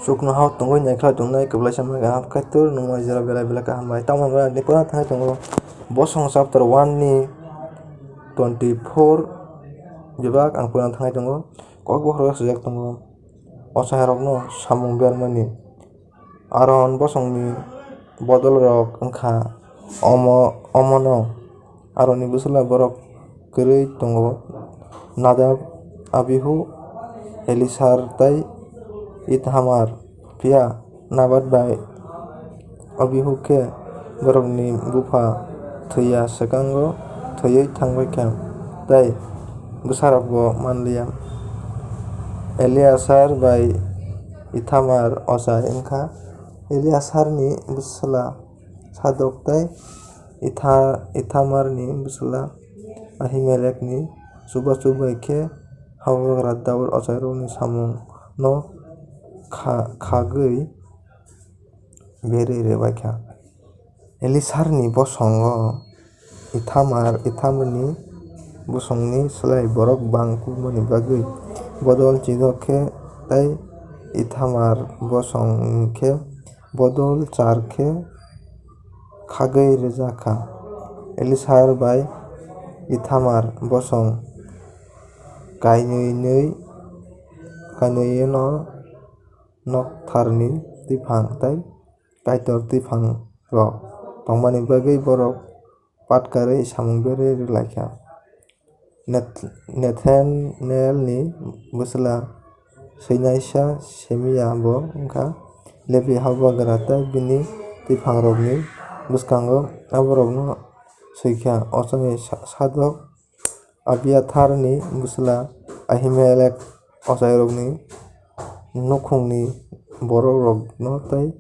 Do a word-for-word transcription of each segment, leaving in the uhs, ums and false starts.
Chuknohao tongwi naikhlai tongnai kwplaisa mai kaham Kaitor nungmai jora belai belai kaham bai. Tamo hwnba ni pura thangwi tongo Bosong chapter one ni twenty four bebak ang pura thangwi tongo. Kokbo khorok swijak tongo. Ochairokno samung bermani. Aron bosongni bodolrok wngkha omo, omono. Aroni bwsla borok kwrwi tongo, Nadab, Abihu, Elisar tei Ithamar. Phiya Nadab bai Abihu khe borokni bupha thwi ya swkango thwiwi thangbai kha, tei bwsarokbo man liya. Eliasar bai Ithamar ochai wngkha. Eliasarni bwsla Sadok tei Itha-, Ithamarni bwsla Ahimelekni chubachu bai khe habugra Daud ochairokni samungno kha-, khagwi berwi rwbaikha. Elisarni bosongo Ithamar, Ithamarni bosongni slai borok bang kubumani bagwi bodol chidok khe tei Ithamar bosong khe bodol char khe khagwi rwjak kha. Elisar bai Ithamar bosong kainwinwi, kainwino noktharni twiphang tei Kaitor twiphangrok tongmani bagwi borok patkarwi samung berwi rwlaikha. Neth-, Nethanelni bwsla swinaisa Semia bo wngkha Lebi habugra tei bini twiphangrokni bwskango aborokno swikha. Ochomwi Sa-, Sadok, Abiatharni bwsla Ahimelek ochairokni nukhungni borokrokno tei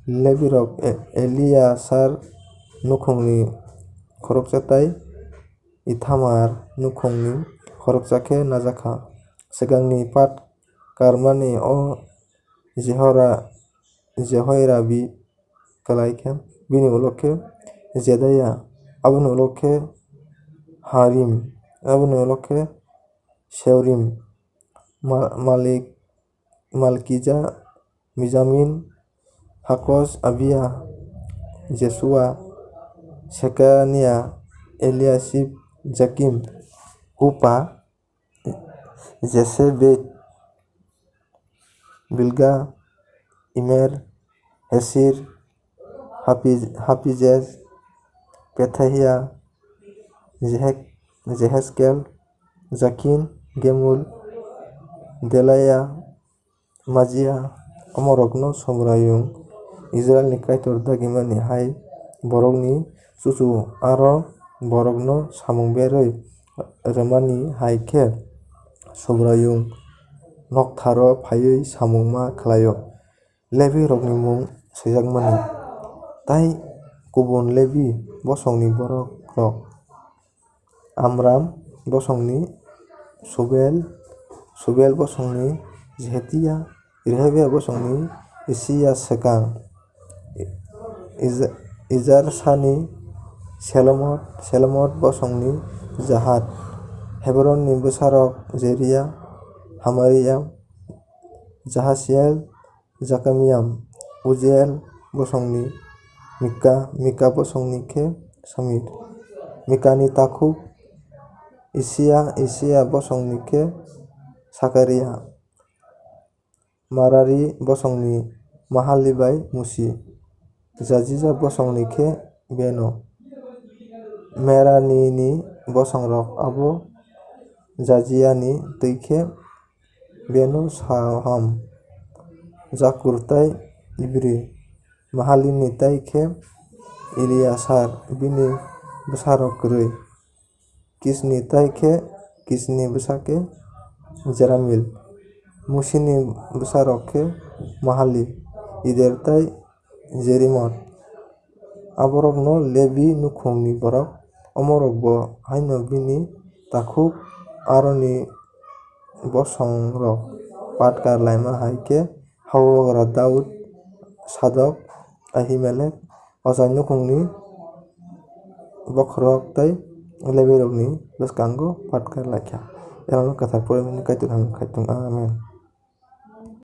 Lebirok E-, Eliasar nukhungni khoroksa tei Ithamar nukhungni khoroksa khe najakha. Swkangni pat karmani o Jehora-, Jehoirabi kwlai khe, bini ulo khe Jedaya, aboni ulo khe Harim, aboni ulo khe Seorim, Ma-, Malik, Malkija, Mijamin, Hakos, Abia, Jesua, Sekania, Eliasib, Jakim, Hupa, Jesebet, Bilga, Imer, Hesir, Hapi-, Hapijez, Pethahia, Jehek-, Jeheskel, Jakin, Gemul, Delaya, Majia, omorokno Subraiyung Israilni Kaitor dagimani hai borokni chuchu aro borokno samung berwi rwmani hai khe Subraiyung noktharo phaiwi samung ma khlaio. Lebirokni mung swijakmani. Tai kubun Lebi bosongni borokrok Amram bosongni Subel, Subel bosongni Jehetia, Rehabia bosongni Isia swkang, Ij-, Ijarsani Selomot, Selomot bosongni Jahat, Hebronni bwsarok Jeria, Hamaria, Jahasiel, Jakamiam, Ujiel bosongni Mika, Mika bosongni khe Samir, Mikani takhuk Isia, Isia bosongni khe Sakaria, Marari bosongni Mahali bai Musi, Jajija bosongni khe Beno. Meranini bosongrok abo Jajiani twi khe Beno, Saham, Jakur tei Ibri. Mahalini tei khe Eliasar, bini bwsarok kwrwi. Kisni tei khe Kisni bwsa khe Jeramil. Musini bwsarok khe Mahali, Ider tei Jerimot. Aborokno Lebi nukhungni borok, omorokbo haino bini takhuk Aroni bosongrok pat kar laima hai khe habugra Daud, Sadok, Ahimelek, ochai nukhungni bokhorok tei Lebirokni bwskango pat kar lai kha. Elano kwthar porimani Kaitor hamya khai tong. Amen.